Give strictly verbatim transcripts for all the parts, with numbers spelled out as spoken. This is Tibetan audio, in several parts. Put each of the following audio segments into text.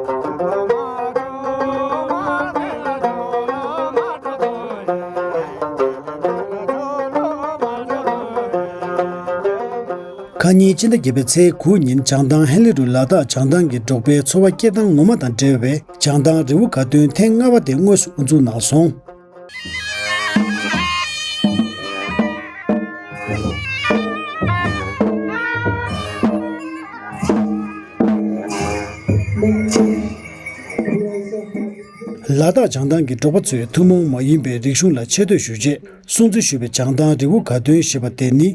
ཁ་ཉིན་སྤྱི་ཟླ་བརྒྱད་པའི་ཚེས་དགུ་ཉིན་བྱང་ཐང་ཧན་ལི་རུ་ལ་དྭགས་བྱང་ཐང་གི་འབྲོག་པའི་འཚོ་བ་སྐྱེལ་སྟངས་ངོ་མ་དང་འབྲེལ་བའི་བྱང་ཐང་རི་བོ་དགའ་སྟོན་ཐེངས་ལྔ་པ་དེ་དངོས་སུ་དབུ་འཛུགས་གནང་སོང་། ལ་དྭགས་བྱང་ཐང་གི་འབྲོག་པ་ཚོས་ཐུན་མོང་མ་ཡིན་པའི་རིག་གཞུང་ལ་ཆེ་བསྟོད་ཞུ་ཆེད་སྲུང་བརྩི་ཞུས་པའི་བྱང་ཐང་རི་བོ་དགའ་སྟོན་ཞེས་པ་དེ་ནི།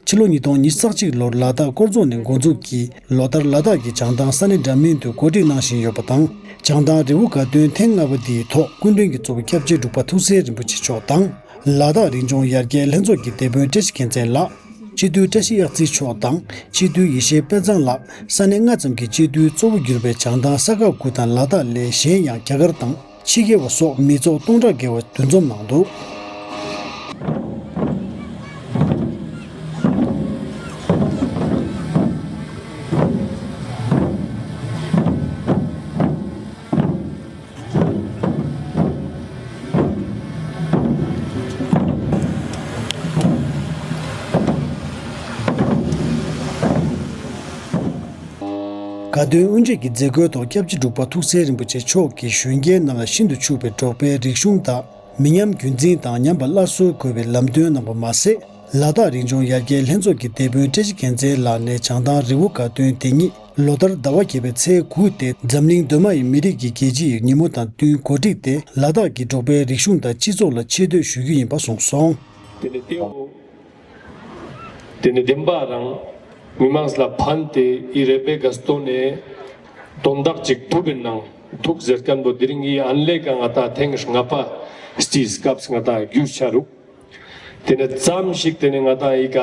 ཕྱི་ལོ་ཉིས་སྟོང་ཉི་ཤུ་རྩ་གཅིག་ལོར་ལ་དྭགས་སྐོར་རྫོང་ནས་འགོ་འཛུགས་ཀྱིས་ལོ་ལྟར་ལ་དྭགས་ཀྱི་བྱང་ཐང་ས་གནས་འདྲ་མིན་དུ་གོ་སྒྲིག་གནང་བཞིན་ཡོད་པ་དང་། བྱང་ཐང་རི་བོ་དགའ་སྟོན་ཐེངས་ལྔ་པ་འདིའི་ཐོག་སྐུ་མགྲོན་གྱི་གཙོ་བོ་སྐྱབས་རྗེ་འབྲུག་པ་ཐུགས་སྲས་རིན་པོ་ཆེ་མཆོག་དང་། ལ་དྭགས་རིག་གཞུང་ཡར་རྒྱས་ལྷན་ཚོགས་ཀྱི་སྡེ་དཔོན་བཀྲ་ཤིས་རྒྱལ་མཚན་ལགས། སྤྱི་འཐུས་བཀྲ་ཤིས་གཡག་རྩེ་མཆོག་དང་སྤྱི་འཐུས་ཡེ་ཤེས་དཔལ་བཟང་ལགས། ས་གནས་ལྔ་ཙམ་གྱི་སྤྱི་འཐུས་གཙོ་བོ་གྱུར་པའི་བྱང་ཐང་ས་ཁག་དགུ་དང་ལ་དྭགས་ལས་གཞན་ཡང་རྒྱ་གར་དང་། ཕྱི་རྒྱལ་བ་སོགས་མི་ཚོགས་སྟོང་ཕྲག་བརྒལ་བ་འདུ་འཛོམས་གནང་འདུག་དགའ་སྟོན་དབུ་འབྱེད་ཀྱི་མཛད་སྒོའི་ཐོག་སྐྱབས་རྗེ་འབྲུག་པ་ཐུགས་སྲས་རིན་པོ་ཆེ་མཆོག་གིས་གཞོན་སྐྱེས་རྣམས་ལ་ཤིན་ཏུ་ཕྱུག་པའི་འབྲོག་པའི་རིག་གཞུང་དང་མི་ཉམས་རྒྱུན་འཛིན་དང་ཉམས་པ་སླར་གསོའི་དགོས་པའི་ལམ་སྟོན་གནང་པ་མ་ཟད། ལ་དྭགས་རིག་གཞུང་ཡར་རྒྱས་ལྷན་ཚོགས་ཀྱི་སྡེ་དཔོན་བཀྲ་ཤིས་རྒྱལ་མཚན་ལགས་ནས་བྱང་ཐང་རི་བོ་དགའ་སྟོན་དེ་ཉིད་ལོ་ལྟར་ཟླ་བ་བརྒྱད་པའི་ཚེས་དགུ་སྟེ་འཛམ་གླིང་གདོད་མ་ཡི་མི་རིགས་ཀྱི་རྒྱལ་སྤྱི་ཡི་ཉིན་མོ་དང་བསྟུན་གོ་སྒྲིག་སྟེ་ལ་དྭགས་ཀྱི་འབྲོག་པའི་རིག་གཞུང་དང་སྤྱི་ཚོགས་ལ་ཆེ་བསྟོད་ཞུ་རྒྱུ་ཡིན་པ་གསུངས་སོང་། དེ་ནས་ལྟེ་བོ། དེ་ནས་བདེན་པ་རང་མི་མང་ལ་ཕན་ཏེ་ཨི་རེ་བེ་ག་སྟོན་ནས་དོན་དག་ཅིག་ཐུབ་པའི་ནང་འདུག་ཟེར་མཁན་པོ་དེ་རིང་གི་ཨན་ལེ་ཀ་ང་ཏང་ཐེངས་ལྔ་པ་སྤྱིའི་སྐབས་ང་ཏང་རྒྱུས་ཆ་རུག་དེ་ནས་ཙམ་ཞིག་དེ་ནས་ང་ཏང་ཨི་ཀ་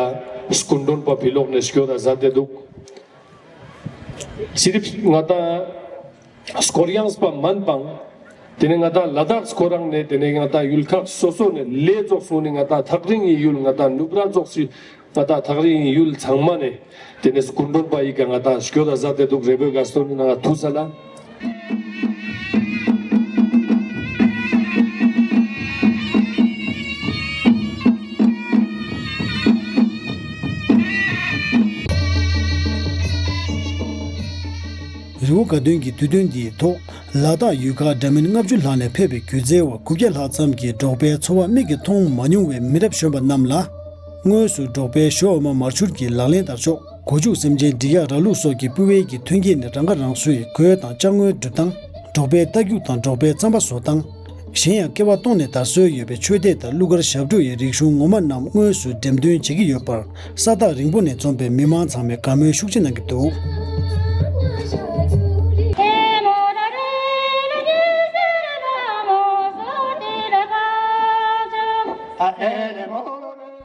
སྐུ་མགྲོན་པ་ཕི་ལོག་ནས་སྐྱོད་ད་ཟ་དེ་འདུག་སི་རིབ་ང་ཏང་སྐོར་ཡངས་པ་མིན་པའང་། དེ་ནས་ང་ཏང་ལ་དྭགས་ཁོ་རང་ནས་དེ་ནས་ང་ཏང་ཡུལ་ཁག་སོ་སོ་ནས་ལས་རྫོགས་སོང་ནས་ང་ཏང་ཐག་རིང་གི་ཡུལ་ང་ཏང་ནུབ་ར་རྫོགས་སི་ང་ཏང་ཐག་རིང་གི་ཡུལ་ཚང་མ་ནས་དེ་ནས་སྐུ་མགྲོན་པ་ཡི་ག་ང་ཏང་སྐྱོ་ད་ཟ་དེ་འདུག་རེ་བོད་ག་སྟོན་ནང་ཐུག་ས་ལ། རི་བོ་དགའ་སྟོན་གྱི་དུས་སྟོན་འདིའི་ཐོག་ལ་དྭགས་ཡུལ་ཁག་འདྲ་མིན་ལྔ་བཅུ་ལྷག་ནས་ཕེབས་པའི་སྒྱུ་རྩལ་བ་དགུ་བརྒྱ་ལྷག་ཙམ་གྱིས་འབྲོག་པའི་འཚོ་བ་མིག་གིས་མཐོང་མ་མྱོང་བའི་མི་རབས་གཞོན་པ་རྣམས་ལ། དངོས་སུ་འབྲོག་པའི་ཞོ་འོ་མ་མར་ཆུར་གྱི་ལག་ལེན་དར་ལྕོག་སྒོ་ཕྱུགས་སེམས་ཅན་འབྲི་གཡག་ར་ལུག་སོགས་ཀྱི་སྤུས་དབྱེ་གི་ཐོན་སྐྱེད་ནས་རང་ཁ་རང་གསོའི་གོས་དང་ཅ་དངོས་འདྲུད་སྟངས། འབྲོག་པའི་རྟ་རྒྱུག་དང་འབྲོག་པའི་རྩམ་པ་བཟོ་སྟངས། གཞན་ཡང་ཀེ་བ་སྟོང་ནས་དར་སྲོལ་ཡོད་པའི་ཆོས་སྡེ་དང་གླུ་གར་ཞབས་བྲོ་ཡི་རིག་གཞུང་ངོ་མ་རྣམས་དངོས་སུ་འགྲེམས་སྟོན་བྱེད་ཀྱི་ཡོད་པར་ས་ཐག་རིང་པོ་ནས་འཛོམས་པའི་མི་མང་ཚང་མས་དགའ་མོས་ཤུགས་ཆེ་གནང་གི་འདུག་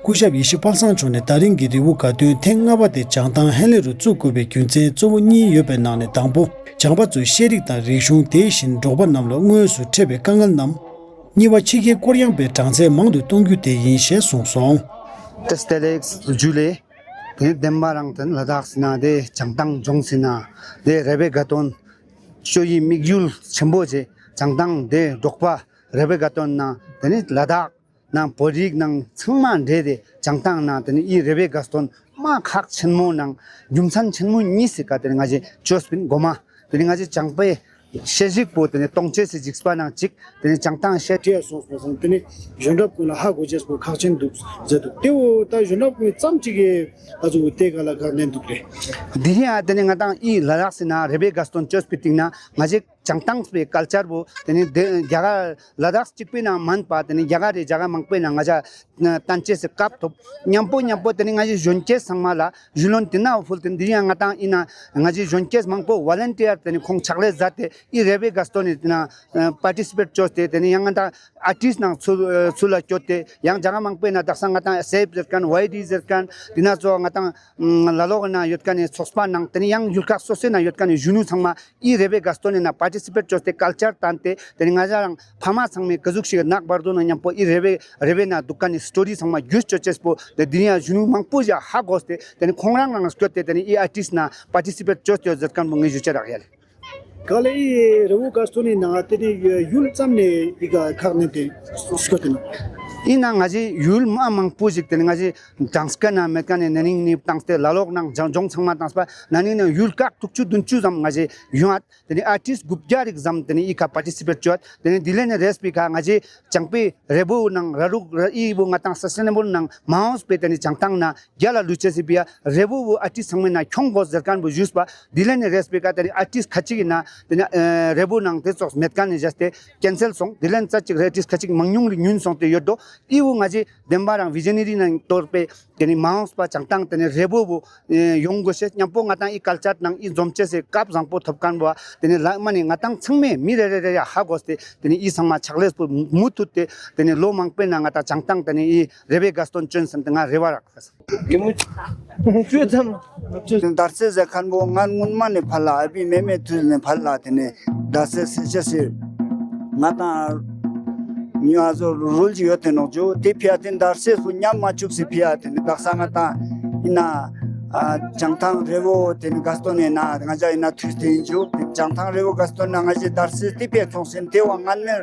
སྐུ་ཞབས་ཡེ་ཤེས་དཔལ་བཟང་མཆོག་ནས་ད་རིང་གི་རི་བོ་དགའ་སྟོན་ཐེངས་ལྔ་པ་དེ་བྱང་ཐང་ཧན་ལེ་རུ་བཙུགས་དགོས་པའི་རྒྱུ་མཚན་གཙོ་བོ་གཉིས་ཡོད་པའི་ནང་ནས་དང་པོ་བྱང་པ་ཚོའི་ཤེས་རིག་དང་རིག་གཞུང་དེ་བཞིན་འབྲོག་པ་རྣམས་ལ་དངོས་སུ་འཕྲད་པའི་དཀའ་ངལ་རྣམས། གཉིས་པ་ཕྱི་རྒྱལ་སྐོར་གཡང་པའི་གྲངས་ཚད་མང་དུ་གཏོང་རྒྱུ་དེ་ཡིན་ཞེས་གསུངས་སོང་། བཀྲ་ཤིས་བདེ་ལེགས་ཇུ་ལེ། དེ་ནི་བདེན་པ་རང་དེ་ནི་ལ་དྭགས་ཟེར་ན་དེ་བྱང་ཐང་ལྗོངས་ཟེར་ན་དེ་རེ་བའི་དགའ་སྟོན་ཤོ་ཡི་དམིགས་ཡུལ་ཆེན་པོ་བྱས་བྱང་ཐང་དེ་འབྲོག་པ་རེ་བའི་དགའ་སྟོན་ན་དེ་ནི་ལ་དྭགས་ནང་བོད་རིགས་ནང་ཚང་མ་འདྲེས་ཏེ་བྱང་ཐང་ན་དེ་ནི་ཨི་རེ་བའི་དགའ་སྟོན་མ་ཁག་ཆེན་མོ་ནང་རྒྱུ་མཚན་ཆེན་མོ་གཉིས་ཟེར་ཀ་དེ་ནི་ང་ཅི་བཅོས་པིན་གོ་མ་དེ་ནི་ང་ཅི་བྱང་པའི་ཤེས་རིག་པོ་དེ་ནི་གཏོང་ཅེས་སི་འཇིགས་པ་ནང་གཅིག་དེ་ནི་བྱང་ཐང་ཤེས་ཏེ་སོང་སོང་སོང་དེ་ནི་གཞོན་རབས་ཀུན་ལ་ཧ་གོ་ཅེས་པོ་ཁག་ཆེན་འདུག་ཟེར་འདུག་དེ་འོ་ད་གཞོན་རབས་ཀུན་ཙམ་གཅིག་གིས་ཨ་ཚོ་དེ་ག་ལ་ག་ནས་འདུག་རེད། དེ་རིང་ཨ་དེ་ནི་ང་ཏང་ཨི་ལ་དྭགས་ཟེར་ན་རེ་བའི་དགའ་སྟོན་བཅོས་པའི་སྟེང་ན་ང་ཅི་བྱང་ཐང་པའི་ཀལ་ཅར་པོ་དེ་ནི་དེ་རྒྱ་གར་ལ་དྭགས་གཅིག་པའི་ནང་མིན་པ་དེ་ནི་རྒྱ་གར་རེ་རྒྱ་གར་མང་པོའི་ནང་ང་ཅ་བསྟན་ཅེས་སི་སྐབས་ཐོབ་མཉམ་པོ་མཉམ་པོ་དེ་ནི་ང་ཅི་གཞོན་སྐྱེས་ཚང་མ་ལ་གཞོན་ལོན་དེ་ན་ཕུལ་དེ་འདི་ཡང་ང་ཏང་ཡིན་ན་ང་ཅི་གཞོན་སྐྱེས་མང་པོ་ཝོ་ལན་ཊི་ཡར་དེ་ནི་ཁོང་ཕྱག་ལས་མཛད་དེ་ཨི་རེ་བའི་དགའ་སྟོན་ནི་དེ་ན་པར་ཊི་སི་པེཊ་བཅོས་ཏེ་དེ་ནི་ཡང་ང་ཏང་ཨར་ཊིསཊ་ནང་ཚུ་ཚུ་ལ་བསྐྱོད་དེ་ཡང་རྒྱ་གར་མང་པོའི་ནང་དག་ས་ང་ཏང་སེབ་ཟེར་མཁན་ཝའི་ཌི་ཟེར་མཁན་དེ་ན་ཚོ་ང་ཏང་ལ་ལོག་ན་ཡོད་མཁན་ནི་ཚོགས་པ་ནང་དེ་ནི་ཡང་ཡུལ་ཁག་སོ་སོའི་ནང་ཡོད་མཁན་ནི་གཞོན་ནུ་ཚང་མ་ཨི་རེ་བའི་དགའ་སྟོན་ནི་ན་པར་ཊི་སི་པེཊ་བཅོས་ཏེ་ཀལ་ཅར་བསྟན་ཏེ་དེ་ནི་ང་ཅ་རང་ཕ་མ་ཚང་མའི་ཀ་ཟུག་ཞིག་ནག་བར་དུ་ན་མཉམ་པོ་ཨི་རེ་བའི་རེ་བའི་ན་འདུག་མཁན་ནི་སི་ཊོ་རི་ཚང་མ་རྒྱུས་བཅོ་ཅེས་པོ་དེ་འདི་ཡང་གཞོན་ནུ་མང་པོ་ཞིག་ཧ་གོ་སྟེ་དེ་ནི་ཁོང་རང་རང་སྐྱོད་དེ་དེ་ནི་ཨི་ཨར་ཊིསཊ་ན་པར་ཊི་སི་པེཊ་བཅོས་ཏེ་ཡོད་ཟེར་མཁན་པོ་ངས་ཞུ་ཆ་རག་ཡ་ལེ། ག་ལེ་ཡི་རི་བོ་དགའ་སྟོན་ནི་ནང་དེ་ནི་ཡུལ་ཙམ་ནས་ཡི་ག་ཁག་ནས་དེ་སྐོར་དེ་ནི། ཡིན་ན་ང་ཞེ་ཡུལ་མ་མང་པོ་ཞིག་དེ་ནི་ང་ཞེ་གྲངས་ཀ་ན་མེད་ཀ་ནས་ན་ནིང་ནས་བཏང་སྟེ་ལ་ལོག་ནང་ལྗོངས་ཚང་མ་བཏང་སྤ་ན་ནིང་ནས་ཡུལ་ཁག་དྲུག་ཅུ་བདུན་ཅུ་ཙམ་ང་ཞེ་ཡོང་ཨ། དེ་ནས་ཨར་ཊིསཊ་དགུ་བརྒྱ་རིགས་ཙམ་དེ་ནས་ཡི་ག་པར་ཊི་སི་པེཊ་བྱོས་ཨ། དེ་ནས་དེ་ལས་ནས་རེས་པི་ཁ་ང་ཞེ་བྱང་པའི་རི་བོ་ནང་ར་རུག་ར་ཨི་བོ་ང་དང་སི་ཊེ་ནེ་བལ་ནང་མ་འོངས་པའི་དེ་ནས་བྱང་ཐང་ན་རྒྱ་ལ་ལུས་ཆེ་སི་པི་ཡ་རི་བོ་བོ་ཨར་ཊིསཊ་ཚང་མའི་ནང་ཁྱོང་དགོས་ཟེར་མཁན་བོ་ཞུས་པ། དེ་ལས་ནས་རེས་པི་ཀ་དེ་ནས་ཨར་ཊིསཊ་ཁ་ཅིག་ཡིན་ན་དེ་ནས་ཨ་རི་བོ་ནང་དེ་ཙོགས་མེད་མཁན་ནས་བཞག་སྟེ་ཀེན་སེལ་སོང་། དེ་ལས་ཙ་ཅིག་རེ་ཨར་ཊིསཊ་ཁ་ཅིག་མང་ཉུང་རིགས་ཉུང་སོང་སྟེ་ཡོད་དོ། ཨི་བོ་ང་ཞེ་བདེན་པ་རང་བི་ཛི་ནེ་རི་ནང་གཏོར་པའི་དེ་ནས་མ་འོངས་པ་བྱང་ཐང་དེ་ནས་རི་བོ་བོ་ཡོང་དགོས་ཤེས་མཉམ་པོ་ང་དང་ཨི་ཀལ་ཅར་ནང་ཨི་འཛོམས་ཆེ་སའི་སྐབས་བཟང་པོ་ཐོབ་མཁན་བོ་དེ་ནས་ལ་མ་ནས་ང་དང་ཚང་མས་མི་རེ་རེ་རེ་ཡ་ཧ་གོ་སྟེ་དེ་ནས་ཨི་ཚང་མ་ཕྱག་ལས་པོ་མུ་མཐུད་དེ་དེ་ནས་ལོ་མང་པོའི་ནང་ང་དང་བྱང་ཐང་དེ་ནས་ཨི་རི་བོའི་དགའ་སྟོན་བསྐྱོན་ཟིན་ཏེ་ང་རེ་བ་རག་ལགས། གི་མོ་བཅོས་ཙམ། འདར་སེ་ཟེར་མཁན་པོ་ང་སྔོན་མ་ནས་ཕར་ལ་ཨ་བི་མེ་མེ་དུས་ནས་ཕར་ལ་དེ་ནས་འདར་སེ་ཟེར་ཆ་སེ་ང་དང་ཉོ་ཨ་ཟོ་རུལ་གྱི་ཡོད་དེ་ནོག་ཇོ་དེ་ཕི་ཨ་དེ་འདར་སེ་སུ་ཉམས་མ་བཅུག་སི་ཕི་ཨ་དེ་ནས་དག་ས་ང་དང་ཡིན་ན་ཨ་བྱང་ཐང་རི་བོ་དེ་ནས་དགའ་སྟོན་ནས་ན་ང་ཅག་ཡིན་ན་དུས་དེ་ཡིན་ཇོ་དེ་བྱང་ཐང་རི་བོ་དགའ་སྟོན་ན་ང་ཅག་འདར་སེ་དེ་ཕི་ཨ་ཁྱོང་སེ་དེ་བ་ངན་མེར།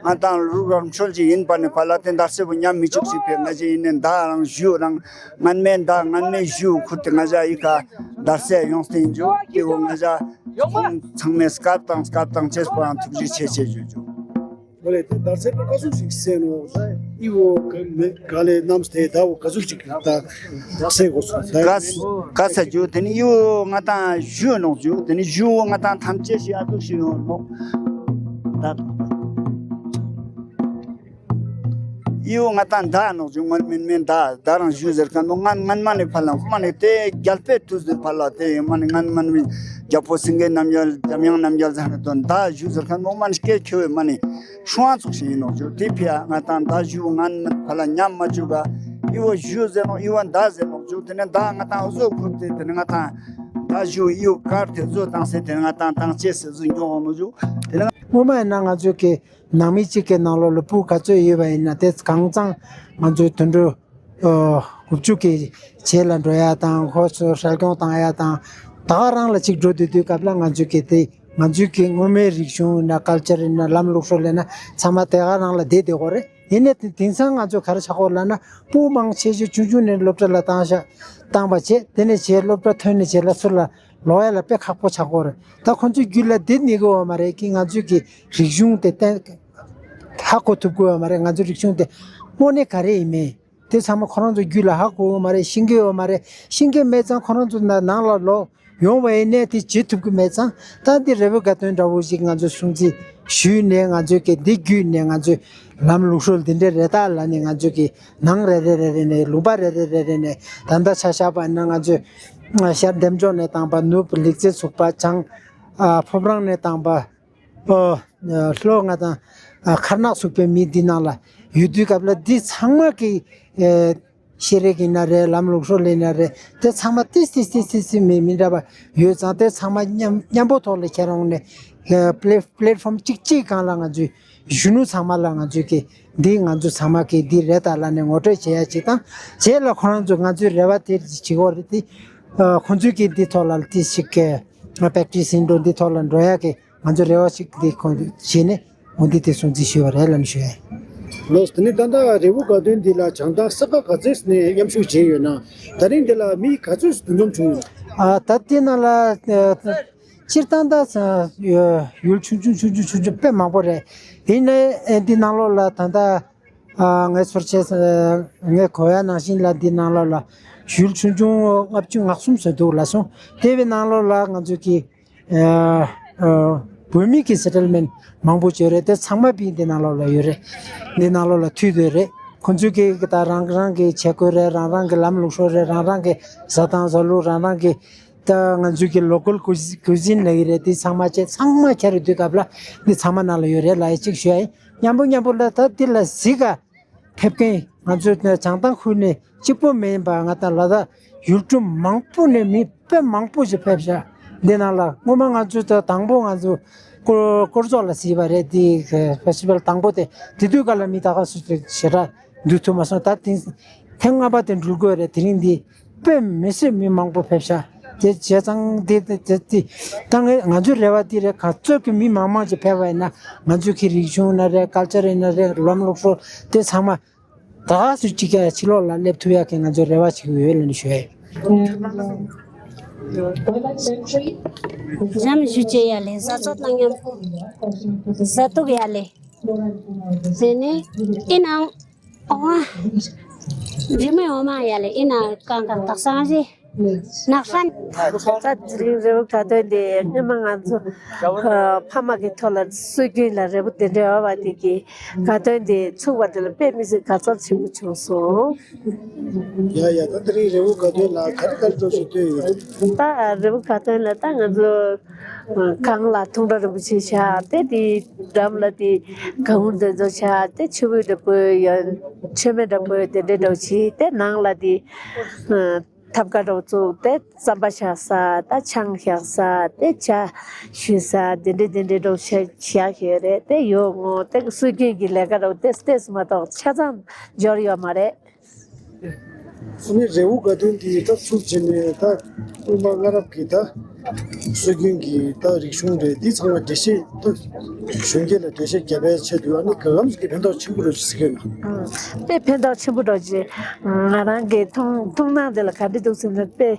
ང་དང་རུ་རམ་ཆོལ་གྱི་ཡིན་པ་ནི་བ་ལ་དེ་འདར་སེ་བོ་ཉམས་མི་བཅུག་ཞིག་པས་ང་ཅག་ཡིན་ནས་མདའ་རང་བཞུ་རང་ངན་མེད་མདའ་ངན་མེད་བཞུ་ཁུར་ཏེ་ང་ཅག་ཡི་ག་འདར་སེ་ཡོངས་ཏེ་ཡིན་འཇུ་དེ་བོ་ང་ཅག་ཁོང་ཚང་མས་སྐབས་དང་སྐབས་དང་ཆེས་པོ་རང་ཐུགས་རྗེ་ཆེ་ཆེ་ཞུ་རྒྱུ། ཨོ་ལེ་དེ་འདར་སེ་བོ་ག་ཚོད་ཞིག་སེ་ནོ་ཨི་བོ་ག་ལེ་རྣམས་དེ་ད་བོ་ག་ཚོད་ཞིག་ད་སེ་གོ་སོང་ད་ག་ས་རྒྱུ་དེ་ནི་ཨི་བོ་ང་དང་བཞུ་ནོག་རྒྱུ་དེ་ནི་བཞུ་བོ་ང་དང་ཐམས་ཅད་ཞིག་ཨ་ཐུག་ཞིག་ཡོང་ནོག་ད། ཨི་བོ་ང་དང་མདའ་ནོག་ཅུང་ངོ་མིན་མིན་མདའ་མདའ་རང་ཞུ་ཟེར་མཁན་པོ་ང་ངན་མ་ནི་ཕར་ལ་ཁོ་མ་ནི་དེ་རྒྱལ་པོའི་དུས་སུ་ཕར་ལ་དེ་ཡོད་མ་ནི་ངན་མ་ནི་རྒྱལ་པོ་སེང་གེ་རྣམ་རྒྱལ་འཇམ་དབྱངས་རྣམ་རྒྱལ་ཟེར་མཁན་དོན་མདའ་ཞུ་ཟེར་མཁན་པོ་མ་ནི་སྐད་ཁྱོད་མ་ནི་ཤུང་ཚོགས་ཤིག་ཡིན་ནོག་ཅུ་དེ་ཕི་ཨ་ང་དང་མདའ་ཞུ་ངན་མ་ནི་ཕར་ལ་ཉམས་མ་བཅུག་ག་ཨི་བོ་ཞུ་ཟེར་ནོག་ཨི་བོ་མདའ་ཟེར་ནོག་ཅུ་དེ་ནི་མདའ་ང་དང་བཟོ་ཁུར་དེ་དེ་ནི་ང་དང་མདའ་ཞུ་ཨི་བོ་དཀར་དེ་བཟོ་བཏང་སེ་དེ་ནི་ང་དང་དང་ཅེས་སེ་བཟོ་ཉོག་ནོག་ཅུ་དེ་ནི་སྔོན་མ་ཡིན་ན་ང་ཚོ་གི་ནང་མི་གཅིག་གི་ནང་ལོགས་ལ་སྤུ་ག་ཚོད་ཡོད་པ་ཡིན་ན་དེ་གང་ཚང་ང་ཚོའི་དུད་འགྲོ་ཨ་དགུ་བཅུ་གི་རྗེས་ལ་འགྲོ་ཡ་དང་ཁོ་ཚོ་སྲ་སྐྱོང་བཏང་ཡ་དང་ད་ག་རང་ལ་གཅིག་འགྲོ་དུས་དུས་སྐབས་ལ་ང་ཚོས་གི་དེ་ང་ཚོའི་གི་སྔོན་མའི་རིག་གཞུང་ཡིན་ན་ཀལ་ཅར་ཡིན་ན་ལམ་ལུགས་སྲོལ་ཡིན་ན་ཚང་མ་དེ་ག་རང་ལ་བསྡད་བསྡད་ཡོད་རེད། ཡིན་ནའི་དེ་དེང་སང་ང་ཚོས་ག་རེ་ཆགས་ཡོད་ལབ་ན་སྤུ་མང་ཆེ་ཤོས་ཆུང་ཆུང་ནས་སློབ་གྲྭ་ལ་བཏང་ཤག་བཏང་པ་བྱས་དེ་ནས་བྱས་སློབ་གྲྭ་ཐོན་ནས་བྱས་ལ་ཚུར་ལ་ལོག་ཡ་ལ་དཔེ་ཁག་པོ་ཆགས་ཀྱི་ཡོད་རེད། ད་ཁོ་ཚོའི་རྒྱུད་ལ་བསྡད་ནི་གི་ཡོད་མ་རེད་ཀི་ང་ཚོའི་གི་རིག་གཞུང་དེ་བསྟན་ཧ་གོ་ཐུབ་ཀྱི་ཡོད་མ་རེད། ང་ཚོའི་རིག་གཞུང་དེ་དངོས་གནས་ག་རེ་ཡིན་མིན་དེ་ཚང་མ་ཁོ་རང་ཚོའི་རྒྱུད་ལ་ཧ་གོ་ཡོད་མ་རེད། ཤེས་ཀྱི་ཡོད་མ་རེད། ཤེས་ཀྱི་མེད་ཙང་ཁོ་རང་ཚོ་ན་ནང་ལ་ལོག་ཡོང་བ་ཡིན་ནའི་དེ་བྱེད་ཐུབ་ཀྱི་མེད་ཙང་ད་འདི་རི་བོ་དགའ་སྟོན་འདྲ་བོ་ཞིག་ང་ཚོས་སྲུང་བརྩི་ཞུས་ནས་ང་ཚོས་ཀྱི་འདི་བརྒྱུད་ནས་ང་ཚོས་ལམ་ལུགས་སྲོལ་འདི་འདྲའི་རེ་ད་ལ་ནས་ང་ཚོས་ཀྱི་ནང་རེ་རེ་རེ་རེ་ནས་ལུང་པ་རེ་རེ་རེ་རེ་ནས་ད་ལྟ་ཆ་བཞག་པ་ན་ང་ཚོས་ཤར་འདེམ་འཇོག་ནས་བཏང་པ་ནུབ་ལེགས་རྩེ་ཚུགས་པ་བྱང་ཕོ་བྲང་ནས་བཏང་པ། ཨོ། ལྷོ་ང་དང་ཁར་ནག་ཚུགས་པའི་མི་འདི་ནང་ལ་ཡོད་དུས་སྐབས་ལ་འདི་ཚང་མ་གི་ཤེས་རིག་ཡིན་ན་རེད། ལམ་ལུགས་སྲོལ་ཡིན་ན་རེད། དེ་ཚང་མ་ཏིས་ཏིས་ཏིས་ཏིས་ཏིས་མི་མི་འདྲ་བ་ཡོད་ཙང་དེ་ཚང་མ་མཉམ་མཉམ་པོ་ཐོག་ལ་ཁྱེར་འོང་ནས་པླེ་པླེ་ཕོམ་གཅིག་གཅིག་སྒང་ལ་ང་ཚོས་གཞོན་ནུ་ཚང་མ་ལ་ང་ཚོས་ཀྱི་འདི་ང་ཚོ་ཚང་མ་གི་འདི་རེད་ད་ལ་ནས་ངོ་སྤྲོད་བྱེད་ཡ་གཅིག་དང་རྗེས་ལ་ཁོ་རང་ཚོ་ང་ཚོའི་རེ་བ་དེ་བྱེད་ཀྱི་ཡོད་རེད། དེ་ཁོང་ཚོས་ཀྱི་འདི་ཐོག་ལ་ཏིས་ཞིག་གི་པེག་ཏིས་ཡིན་འགྲོ་འདི་ཐོག་ལ་འགྲོ་ཡ་གི་ང་ཚོ་རེ་བ་ཞིག་འདི་ཁོང་དུ་བྱས་ནས་འོ་འདི་དེ་སྲུང་བརྩི་ཞུས་པ་རེད་ལབ་ནས་ཞུ་ཡ་ཡིན། ལགས་སོ། དེ་ནས་ད་ལྟ་རི་བོ་དགའ་སྟོན་འདི་ལ་བྱང་ཐང་ས་ཁག་ག་ཚོད་ནས་མཉམ་ཞུགས་བྱས་ཡོད་ན་ད་རིང་འདི་ལ་མི་ག་ཚོད་འདུ་འཛོམས་བྱུང་ཡོད། ཨ་ད་དེ་ནང་ལ་ཨ་སྤྱིར་བཏང་ད་ཡུལ་ཆུང་ཆུང་ཆུང་ཆུང་ཆུང་ཆུང་དཔེ་མང་པོ་རེད། ཡིན་ནའི་འདི་ནང་ལོགས་ལ་ད་ལྟ་ཨ་ངས་ཚོར་བྱས་ངས་གོ་ཡ་ནང་བཞིན་ལ་འདི་ནང་ལོགས་ལ་ཡུལ་ཆུང་ཆུང་ལྔ་བཅུ་ང་གསུམ་ཙམ་འདུག་ལ་སོང་། དེ་བའི་ནང་ལོགས་ལ་ང་ཚོ་གི་ཨ་ཨ་བོད་མི་གི་སེ་ཊལ་མེན་ཊི་མང་པོ་ཅིག་ཡོད་རེད། དེ་ཚང་མ་པི་འདི་ནང་ལོགས་ལ་ཡོད་རེད། འདི་ནང་ལོགས་ལ་ཐུག་བསྡད་རེད། ཁོང་ཚོས་གི་ད་རང་རང་གི་བྱེད་སྒོ་རེད། རང་རང་གི་ལམ་ལུགས་སྲོལ་རེད། རང་རང་གི་བཟའ་སྟངས་བཟའ་ལུགས་རང་རང་གི་ད་ང་ཚོས་གི་ལོ་ཀལ་ཀུ་ཀུ་ཟིན་ལབ་ཀྱི་རེད། དེ་ཚང་མ་བྱས་ཚང་མ་ཁྱེར་དུས་སྐབས་ལ་འདི་ཚང་མ་ནང་ལ་ཡོད་རེད་ལབ་ཡ་གཅིག་ཞུ་ཡ་ཡིན། མཉམ་པོ་མཉམ་པོ་ལ་ད་འདི་ལ་གཟིགས་ག་ཕེབས་མཁན་ང་ཚོའི་བྱང་ཐང་ཁུལ་ནས་གཅིག་པོ་མིན་པ་ང་དང་ལ་དྭགས་ཡུལ་གྲུ་མང་པོ་ནས་མི་དཔེ་མང་པོ་ཞིག་ཕེབས་ཤག་འདི་ནང་ལ་སྔོན་མ་ང་ཚོ་ད་དང་པོ་ང་ཚོ་སྐོར་སྐོར་ཚོགས་ལ་གཟིགས་པ་རེད། འདི་ཕེ་སི་ཊི་བལ་དང་པོ་དེ་དེ་དུས་སྐབས་ལ་མི་ད་ག་སུ་ཞེ་དྲག་འདུས་ཐུབ་མ་སོང་། ད་དེང་ཐེངས་ལྔ་པ་དེ་འགྲུལ་དགོས་རེད། དེ་རིང་འདི་དཔེ་མི་སྲིད་མི་མང་པོ་ཕེབས་ཤག་དེ་བྱས་ཙང་དེ་དེ་དེ་དེ་ད་ངས་ང་ཚོའི་རེ་བ་དེ་རེད། ག་ཚོད་ཀྱི་མི་མང་མང་ཅིག་ཕེབས་པ་ཡིན་ན་ང་ཚོའི་གི་རིག་གཞུང་ན་རེད། ཀལ་ཅར་ཡིན་ན་རེད། ལམ་ལུགས་སྲོལ་དེ་ཚང་མ་ད་ག་ཚོད་ཅིག་ཀྱང་ཕྱི་ལོགས་ལ་སླེབས་ཐུབ་ཡག་གི་ང་ཚོའི་རེ་བ་ཅིག་ཡོད་ལབ་ནས་ཞུ་ཡ་ཡིན། འཇམ་ཞུ་བྱེད་ཡ་ལས་བཟའ་ཚོ་དང་མཉམ་པོ་བཟའ་འཐུང་ཡ་ལས། དེ་ནས་ཨི་ནང་ཨོ་མ་འཇིམ་མའི་ཨོ་མ་ཡ་ལས་ཨི་ནང་གང་གང་དག་སང་ཞེ་ནག་ཧྲན། ད་དེ་རིང་རི་བོ་དགའ་སྟོན་དེ་སྔོན་མ་ང་ཚོ་ཕ་མ་གི་ཐོག་ལ་སྲོལ་རྒྱུན་ལ་རི་བོ་དེ་འདྲ་ཡོད་པ་དེ་གི་དགའ་སྟོན་དེ་ཚུགས་པ་དེ་ལ་དཔེ་མི་སྲིད་དགའ་ཚོར་ཆེན་པོ་བྱུང་སོང་། ཡ་ཡ། ད་དེ་རིང་རི་བོ་དགའ་སྟོན་ལ་ག་རེ་ག་རེ་འགྲོ་བཞིན་སྟོན་ཡོད། ད་རི་བོ་དགའ་སྟོན་ལ་ད་ང་ཚོ་གང་ལ་ཐུང་འདྲ་རིན་པོ་ཆེ་བཞག་སྟེ། དེའི་འགྲམ་ལ་དེ་གང་འདྲ་ཚོ་བཞག་སྟེ། ཆུ་བོ་འདྲ་པོ་ཡ་མཆོད་མེ་འདྲ་པོ་དེ་འདྲ་འདྲ་བོ་བྱས་ཏེ། ནང་ལ་དེ་ཐབ་ཀ་འདྲ་བོ་བཙུགས་ཏེ་རྩམ་པ་བཞག་ས་ད་ཆང་བཞག་ས་དེ་ཇ་བཞུས་ས་དེ་འདྲ་དེ་འདྲ་འདྲ་བོ་བཞག་བཞག་ཡོད་རེད། དེ་ཡོད་ངོ་། དེ་གི་སྲོལ་རྒྱུན་གྱི་ལས་ཀ་འདྲ་བོ་དེ་ཏོག་ཙམ་མ་གཏོགས་ཆ་ཚང་འབྱོར་ཡོད་མ་རེད། ཨ་ནི་རི་བོ་དགའ་སྟོན་འདི་ད་ཚུགས་ཕྱིན་ནས་ད་སྔོན་མ་སྔ་རབས་ཀྱི་ད་སྲོལ་རྒྱུན་གྱི་ད་རིག་གཞུང་རེད། འདི་ཚང་མ་འགྲེལ་བཤད་ད་གཞོན་སྐྱེས་ལ་འགྲེལ་བཤད་རྒྱབ་པའི་ཆེད་དུ་ཨ་ནི་ག་གམ་ཞིག་གི་ཕན་ཐོགས་ཆེན་པོ་རེད་ཟེར་གྱི་ཡོད་ན། དཔེ་ཕན་ཐོགས་ཆེན་པོ་འདྲ་ཅིག་ང་རང་གི་མཐོང་མཐོང་སྣང་དེ་ལ་ག་འདྲ་འདུག་ཟེར་ན། དཔེ་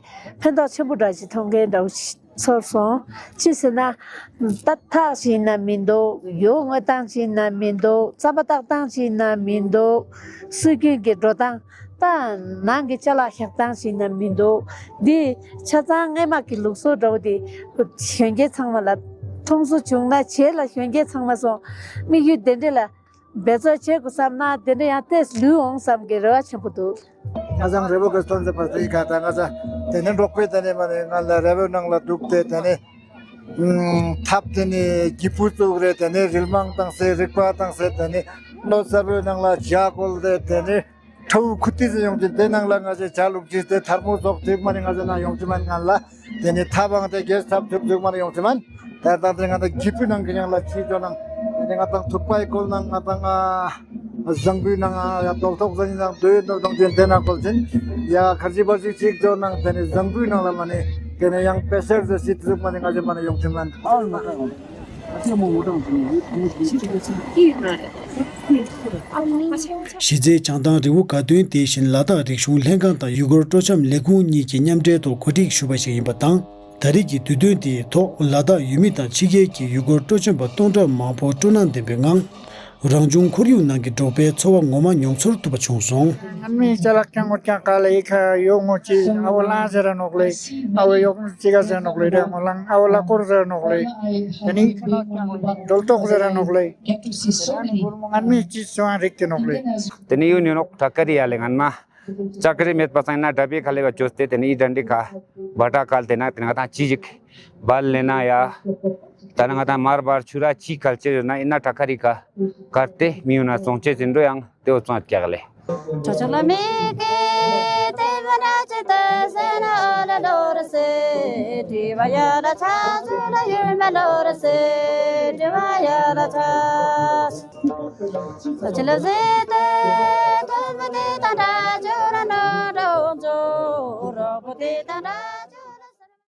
ཕན་ཐོགས་ཆེན་པོ་འདྲ་ཅིག་མཐོང་མཁན་འདྲ་བོ་ཞིག་ཚོར་སོང་། ཅི་ཟེར་ན། ད་ཐག་ཅིག་ན་མི་འདུག་ཡོ་ངོ་བཏང་ཅིག་ན་མི་འདུག་རྩམ་པ་ཏག་བཏང་ཅིག་ན་མི་འདུག་སྲོལ་རྒྱུན་གྱི་འགྲོ་སྟངས་ད་ནང་གི་ཅ་ལག་བཞག་སྟངས་ཅིག་ན་མི་འདུག་འདི་ཆ་ཚང་སྔས་མ་གི་ལུགས་སྲོལ་འདྲ་བོ་དེ་གཞོན་སྐྱེས་ཚང་མ་ལ་མཐོང་སོ་བྱུང་ན། བྱས་ལ་གཞོན་སྐྱེས་ཚང་མ་སོང་དམིགས་ཡུལ་དེ་འདྲ་ལ། འབད་རྩོལ་བྱེད་དགོས་བསམ་ན་དེ་འདྲ་ཡང་ཏོག་ཙམ་ལུས་འོང་བསམ་གྱི་རེ་བ་ཆེན་པོ་འདུག་ང་ཚང་རི་བོ་དགའ་སྟོན་ཟེར་བ་དེ་ག་ད་ང་ཚང་དེ་ནས་འབྲོག་པའི་དེ་ནས་མ་ནས་ང་ལ་རི་བོའི་ནང་ལ་འདུག་སྟེ། དེ་ནས་ཐབ་དེ་ནས་སྒྱིད་པུ་བཙུགས་རེད། དེ་ནས་རིལ་མང་བཏང་སའི་རིག་པ་བཏང་སའི་དེ་ནས་རྣོ་གསར་བའི་ནང་ལ་ཇ་བསྐོལ་ཏེ། དེ་ནས་ཁྲའུ་ཁུ་ཏི་ཟེར་ཡོང་གི་དེ་ནང་ལ་ང་ཚོས་ཇ་བླུགས་ཀྱི་དེ་ཐལ་མོ་ཟོག་ཐེབས་མ་ནས་ང་ཚོ་ནང་ཡོང་གི་མ་ནས་ང་ལ། དེ་ནས་ཐབ་བང་དེ་གས་ཐབ་ཐུབ་ཐུབ་མ་ཡོང་ཅི་མན། ད་ད་དེ་ང་ད་སྒྱིད་པུ་ནང་གི་ཡང་ལ་ཅི་ཅོ་ནང་། དེ་ནས་ང་དང་ཐུག་པའི་སྐོལ་ནང་ང་དང་ཨ་བཟང་པོའི་ནང་ཨ་ཡ་རྡོལ་ཐོག་ཟ་ནི་ནང་དོའི་ནོར་དང་ཅན་དེ་ནང་སྐོལ་ཅན། ཡ་ཁར་ཅི་བར་ཅི་ཅིག་ཅོ་ནང་དེ་ནས་བཟང་པོའི་ནང་ལ་མ་ནི་དེ་ནས་ཡང་པེ་སེར་ཟེར་སི་ཐུབ་མ་ནི་ང་ཅི་མ་ནི་ཡོང་ཅི་མན། གཞི་རྩའི་བྱང་ཐང་རི་བོ་དགའ་སྟོན་དེ་བཞིན་ལ་དྭགས་རིག་གཞུང་ལྷན་ཁང་དང་ཡུལ་སྐོར་སྤྲོ་འཆམ་ལས་ཁུངས་གཉིས་ཀྱིས་མཉམ་འབྲེལ་ཐོག་གོ་སྒྲིག་ཞུས་པ་ཞིག་ཡིན་པ་དང་། ད་རེས་ཀྱི་དུས་སྟོན་དེའི་ཐོག་ལ་དྭགས་ཡུལ་མི་དང་ཕྱི་རྒྱལ་གྱི་ཡུལ་སྐོར་སྤྲོ་འཆམ་པ་སྟོང་ཕྲག་མང་པོ་སྤྲོ་སྣང་ལྡན་པའི་ངང་། རང་བྱུང་ཁོར་ཡུག་ནང་གི་འབྲོག་པའི་འཚོ་བ་ངོ་མ་མྱོང་ཚོར་ཐུབ་པ་བྱུང་སོང་། ང་མི་ཅ་ལག་ཀྱང་ངོ་ཀྱང་ག་ལ་ཡི་ཁ་ཡོ་ངོ་ཅི་ཨ་བོ་ལང་ཟེར་ར་ནོག་ལེ། ཨ་བོ་ཡོ་ངོ་ཅི་ག་ཟེར་ནོག་ལེ། ར་ངོ་ལང་ཨ་བོ་ལ་ཀོར་ཟེར་ར་ནོག་ལེ། དེ་ནི་རྡོལ་ཏོག་ཟེར་ར་ནོག་ལེ། དེ་ནི་ང་མི་ཅི་སོང་རིག་གི་ནོག་ལེ། དེ་ནི་ཡོ་ནི་ནོག་ད་ཀ་རི་ཡ་ལེ་ངན་མ། ཅ་ཀ་རི་མེད་པ་སང་ན་དྲ་བའི་ཁ་ལེ་བ་ཅོས་ཏེ་དེ་ནི་ཨི་དྲ་འདི་ཁ་བ་ཏྲ་ཀལ་དེ་ན་དེ་ན་ང་དང་ཅི་ཞིག་བལ་ལེ་ན་ཡ། ད་ནི་ང་དང་མར་བར་ཆུ་ར་ཅི་ཀལ་ཅི་ཡོད་ན་ཨི་ན་ཏྲ་ཀ་རི་ཁ་ཀར་ཏེ་མི་ཡོད་ན་སོང་ཅེ་ཟིན་འགྲོ་ཡང་དེ་འོ་ཙང་ཀྱག་ལེ། ཅོ་ཅོ་ལ་མི་ཀེ་ཏེ་མ་ར་ཅི་ཏ་སེ་ན་ཨོ་ལ་ལོ་ར་སེ་དྲི་བ་ཡ་ལ་ཆ་ཅོ་ལ་ཡུལ་མ་ལོ་ར་སེ་དྲི་བ་ཡ་ལ་ཆ། ཅི་ལ་ཟེ་ཏེ་ཐོན་མ་ཏེ་ཏ་འདྲ་ཅོ་ར་ནོ་རོ་ཅོ་རོ་པོ་ཏེ་ཏ་འདྲ།